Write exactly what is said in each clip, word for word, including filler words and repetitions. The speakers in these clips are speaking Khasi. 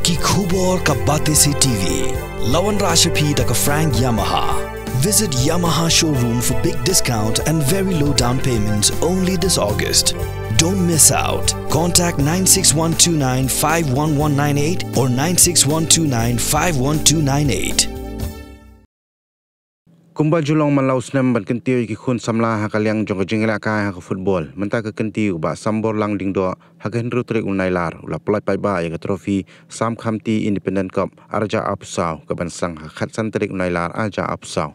Ki khubor ka Batesi T V. La wanrah sha phi da ka Frank Yamaha. Visit Yamaha showroom for big discount and very low down payments only this August. Don't miss out. Contact nine six one two nine five one one nine eight or nine six one two nine five one two nine eight. Kumba ju long man la u snem ban kyntiew ïa ki khun samla ha ka liang jong ka jingïalehkai ha ka football, mynta ka kyntiew u Bah Samborlang Diengdoh ha ka hynriew tarik u Nailar u la pynlait paidbah ïa ka trophy Sam Khamti Independent Cup ar hajar arphew saw, ka ban sdang ha ka khatsan tarik u Nailar ar hajar arphew saw.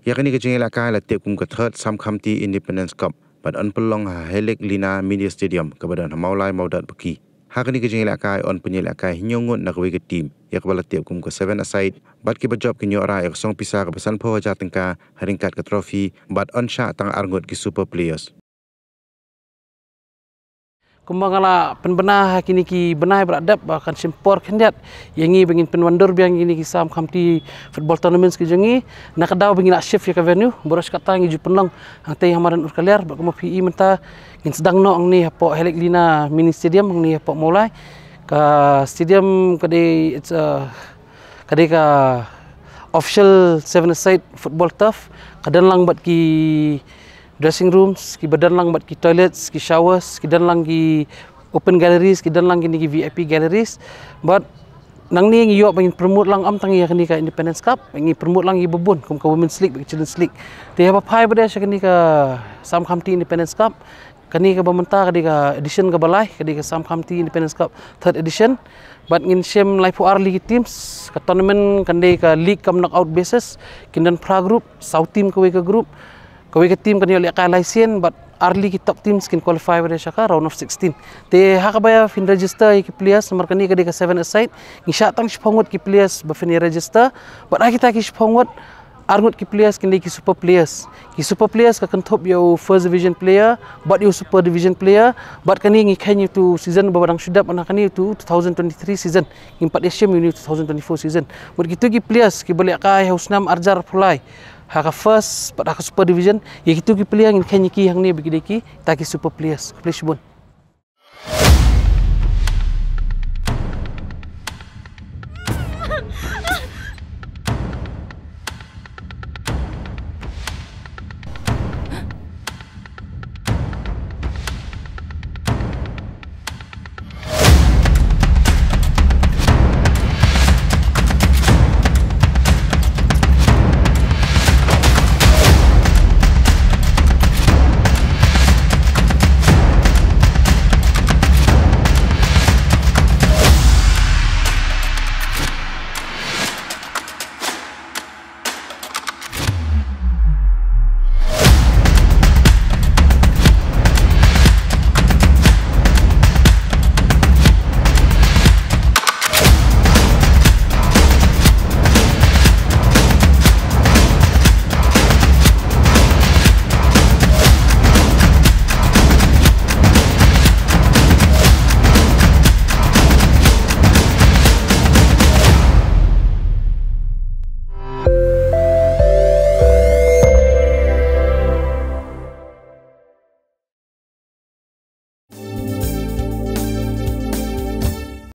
Ïa kane ka jingïalehkai la tip kum ka Third Sam Khamti Independence Cup bad yn pynlong ha Heleglina Mini Stadium kaba don ha Mawlai Mawdat Buki. Ha kane ka jingïalehkai yn pynïalehkai hynñiew ngut na kawei ka team, ïa kaba la tip kum ka seven-a-side, bad kiba jop kin ïoh rah ïa ka song pisa kaba sanphew hajar tyngka ha ryngkat ka trophy, bad yn shah tang ar ngut ki super players. Kumba nga la pynbna ha kine ki bnai ba la dep, ba kan shim por khyndiat ïa ngi ba ngin pynwandur biang ïa kine ki Sam Khamti football tournaments ki jong ngi, na ka daw ba ngi la shift ïa ka venue. Baroh shi katta ngi ju pynlong hangtei ha madan Urkaliar, bad kumba phi i mynta ngin sdang noh hangne hapoh Heleglina Mini Stadium hangne hapoh Mawlai. Ka stadium ka dei, it's a, ka dei ka official seven-a-side football turf. Ka don lang bad ki dressing rooms, kiba don lang bad ki toilets, ki showers, ki don lang ki open galleries, ki don lang kine ki V I P galleries. Bad nangne ngi ïoh ba ngin promote lang ym tang ïa kane ka Independence Cup, ngi promote lang ïa ba bun kum ka Women's League bad ka Children's League. Te haba phai pat de sha kane ka Sam Khamti Independence Cup, kane kaba mynta ka dei ka edition kaba lai, ka dei ka Sam Khamti Independence Cup third edition. Bad ngin shim laiphew ar tylli ki teams. Ka tournament kan dei ka league cum knockout basis. Kin don phra group, saw team kawei ka group. Kawei ka team kan ïoh lehkai lai sien, bad ar tylli ki top teams kin qualify bad sha ka round of sixteen. Te ha kaba phin register ïa ki players, namar kane ka dei ka seven-a-side, ngi shah tang shiphew ngut ki players ba phin ïa register. Bad ha kita ki shiphew ngut, ar ngut ki players kin dei ki super players. Ki super players ka kynthup ïa u first division player bad ïa u super division player. Bad kane ngi kheiñ ïa utu u season ba dang shu dep, na kane utu u two thousand twenty-three season. Ngim pat ïa shim ïa une u two thousand twenty-four season. Bad kitu ki players kiba lehkai ha u snem ar hajar arphew lai ha ka first bad ha ka super division, ïa kitu ki player ngin kheiñ ïa ki hangne ba ki dei kita ki super players. Khublei shibun.